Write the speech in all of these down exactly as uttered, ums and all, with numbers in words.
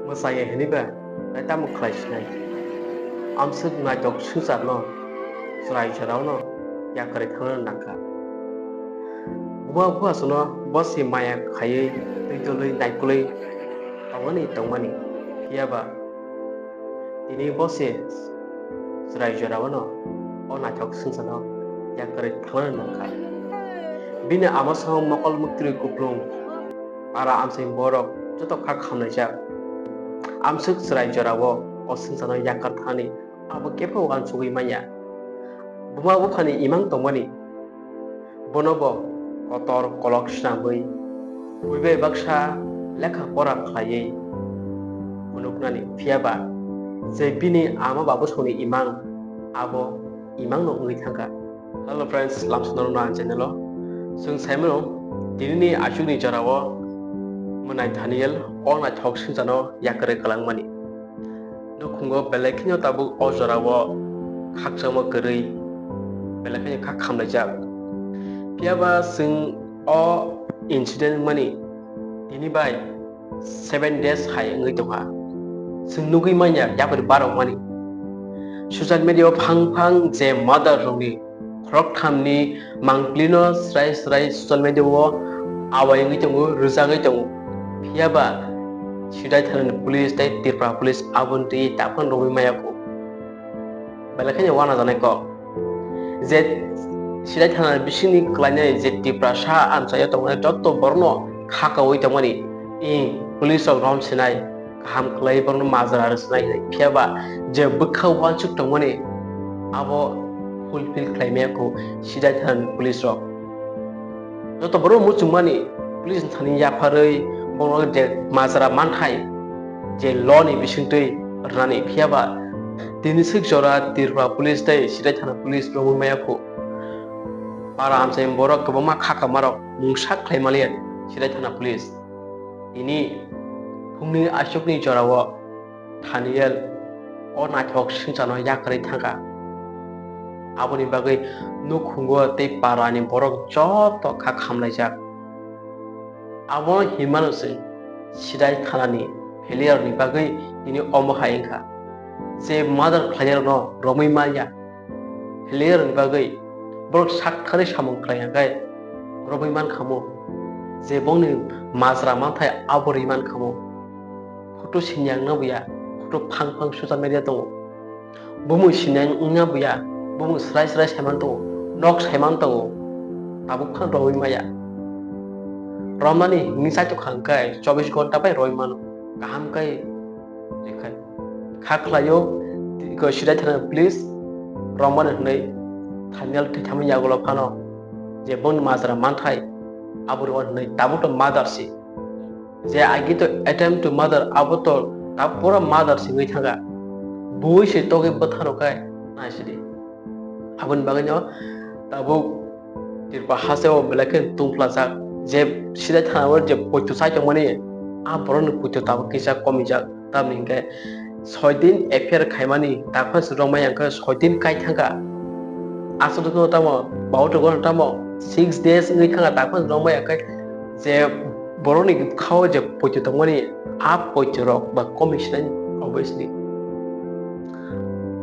Mwsaya hwnwi ba tei tamo khlai sinai? Amswk naithok swngcharno chwrai jorao'-no yakarwi thangna nangkha. Buma buphasongno bo se maya khaiwi twi dwlwi naikolwi tongmani tongmani, phiya ba tini bo se chwrai jorao'-no o naithok swngcharno yakarwi thangna nangkha. Bini ama song mokol mwktwi kuplung, para amchaini borok joto kha khamlaijak. Amswk chwrai jorao o swngcharno yakar thani abo kebo uansugwi manya. Buma buphani imang tongmani, bono bo kotor kolok swnamwi, buibai baksa lekha pora khlaiwi phunuknani, phiya ba je bini ama babosongni imang abo imangno wngwi thangkha. Hello friends, lamsonarokno ang channel-o. Chwng saimano, tinini achukni jorao mwnai Daniel o naithok swngcharno yakarwi kwlangmani. Nukhungo belai kheno tabuk o jorao khakchangma kwrwi, belai kheno kha khamlaijak. Phiya ba chwng o incident mani tini bai seven days hai wngwi tongkha. Chwng nugwi manya yapri barok mani. Social media o phang phang je mother rokni khoroktham ni mangpli no srai srai social media o awai wngwi tongo, rwjagwi tongo. Phiya ba Sidai thana ni police tei Tripura police aboni twi takhuk rwui maya kho. Belai kheno uanajaknai kok. Je Sidai thana ni bisingni kwlainai je Tiprasa amchaio tongnai joto borokno khakaui tongmani, i police rok rom sinai, kaham khlai borokno majra rw sinai hinwi. Phiya ba je bwkha uansuk tongmani abo fulfill khlai maya kho Sidai thana ni police rok. Joto borok muchungmani police ni thani yapharwi borok je majra manthai je law ni bisingtwi rwnani, phiya ba tini swk jora Tripura police tei Sidai thana police romwi maya kho. Para amchaini borok kwbangma khakama rok mungsa khlai maliya Sidai thana police. Tini phungni aswkni jorao Thaniel o naithok swngcharno yakarwi thangkha. Aboni bagwi nukhungo tei parani borok joto kha khamlaijak. Abono hinmano chwng Sidai thanani failure ni bagwi tini omo hai wngkha. Je murder khlainai rokno romwi manya. Failure ni bagwi borok sak thani samung khlai hwnkhe romwi mankha mo. Je bongni majra manthai abo rwi mankha mo. Photo sinyang wngna buya, photo phang phang social media tongo. Bumung sinyang wngna buya, bumung srai srai saiman tongo, nok saiman tongo. Tabuk phano romwi maya. Romnani hwnwi chaitokha hwnkhe chobbish ghonta bai romwi mano. Kaham khe Kha khlaio, tiko Sidai thana police romani hwnwi Thaniel thwithamni yagulo phano je bongni majra manthai abo rwmani hwnwi tabuk to murder si. Je agi to attempt to murder, abo to tab pura murder si wngwi thangkha. Bui se togwi bwthano khe naisidi. Aboni bagwino tabuk Tripura hasteo belai khe tungphlajak, je Sidai thana o je poito chai tongmani, a borokni poito tabuk kisa komijak. Tamni hwnkhe soi din F I R khaimani, daphne se romai hwnkhe soi din kai thangkha. Aswk tamo, bauthugo tamo, six days wngwi thangkha, daphne se romai hwnkhe je borokni bwkhao je poito tongmani, a poito rok ba komi sinai, obviously.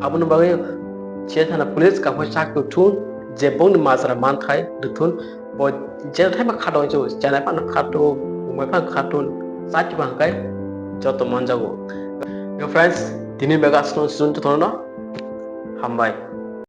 Aboni bagwi Sidai thana police kaphai chak rwthun, je bongni majra manthai rwthun, bo je thaiba khato hinwi chana phano khato, bumai phano khato, chati ba hwnkhe joto manjago. Yo friends, tini bega aswk sujun to thono, hambai.